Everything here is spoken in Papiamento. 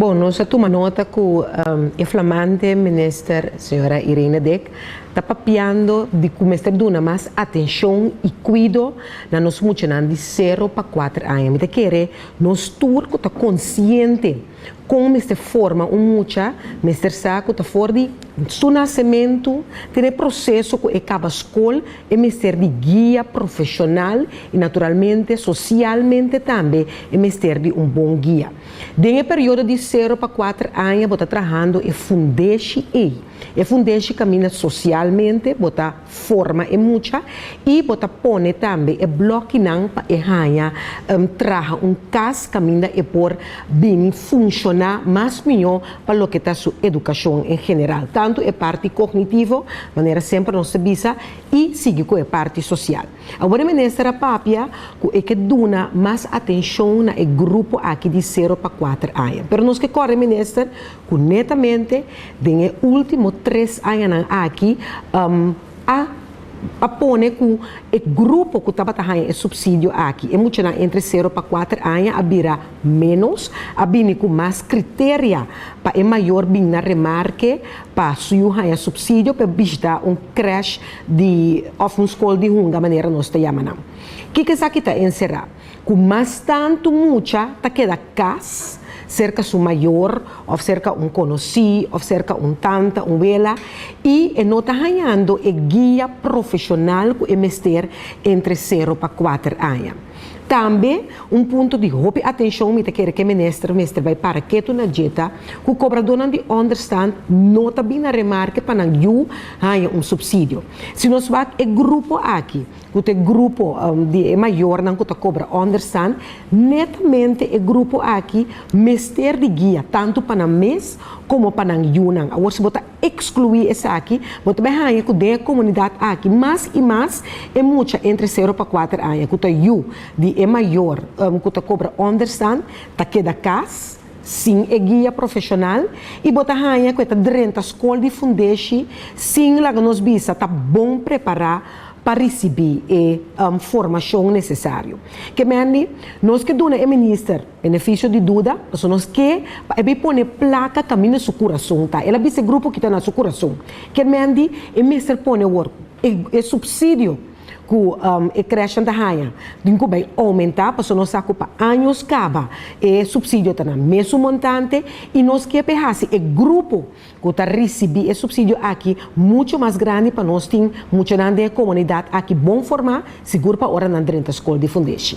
Bon, nos a tuma nota ku e flamante minister señora Irene Dick ta papiando di ku mester duna mas atenshon i kuido na nos muchanan di 0 pa 4 aña. Mi ta kere nos tur ku ta konsiente kon mester forma un mucha, mester sa ku ta for di su nasementu te e proseso ku e kaba skol, e mester di guia profeshonal i naturalmente sosialmente tambe e mester di un bon guia. Den e periodo di 0 pa 4 aña, bo ta trahando e fundeshi ei. E fundeshi kaminda sosialmente, bo ta forma e mucha i bo ta pone tambe e blòkinan pa e haña traha un kas kaminda e por bin funshoná mas mihó pa loke ta su edukashon en general. Tantu e parti kognitivo, manera semper nos ta bisa, i sigui ku e parti sosial. Awor minister a papia ku e ke duna mas atenshon na e grupo aki di 0 pa 4 aña. Pero nos ke kòrda minister ku netamente den e último 3 añanan aki a pone ku e grupo ku tabata haña e supsidio aki, e muchanan entre 0 pa 4 aña, a bira menos, a bini ku mas kriterio pa e mayor bin na remarke pa su yu haña supsidio pa bishitá un crèche di òf un skol di hunga, manera nos ta yama nan. Kiko esaki ta enserá? Ku mas tantu mucha ta keda kas, serka su mayor, òf serka un konosí, òf serka un tanta, un wela, i e no ta hañando e guia profeshonal ku e mester entre 0 pa 4 aña. Tambe, un punto di hopi atenshon, mi ta kere ku minister mester bai para ketu na dje ta, ku kobradónan di onderstand no ta bin na remarke pa nan yu haña un supsidio. Si nos wak e grupo aki, ku ta e grupo di mayornan ku ta kobra onderstand, netamente e grupo aki mester di guia, tantu pa nan mes komo pa nan yunan. Awor, si bo ta ekskluí esaki, bo ta bai haña ku den e komunidat aki mas i mas e mucha entre 0 pa 4 aña, ku ta yu di e mayor ku ta kobra onderstand, ta keda kas, sin e guia profeshonal, i bo ta haña ku e ta drenta skol di fundeshi sin, laga nos bisa, ta bon prepará pa risibí e formashon nesesario. Ke men, nos ke duna e minister benefisio di duda, so nos ke pa e pone plaka kaminda su kurason ta. El a bisa e grupo ku ta na su kurason. Ke men e minister pone wor e supsidio ku e crèche ta haña, tin ku bai oumentá, pasobra nos sa ku pa aña kaba e supsidio ta na mesun montante i nos ke hasi e grupo ku ta risibí e supsidio aki muchu mas grandi pa nos tin muchanan den komunidat aki bon formá, sigur pa ora nan drenta skol di fundeshi.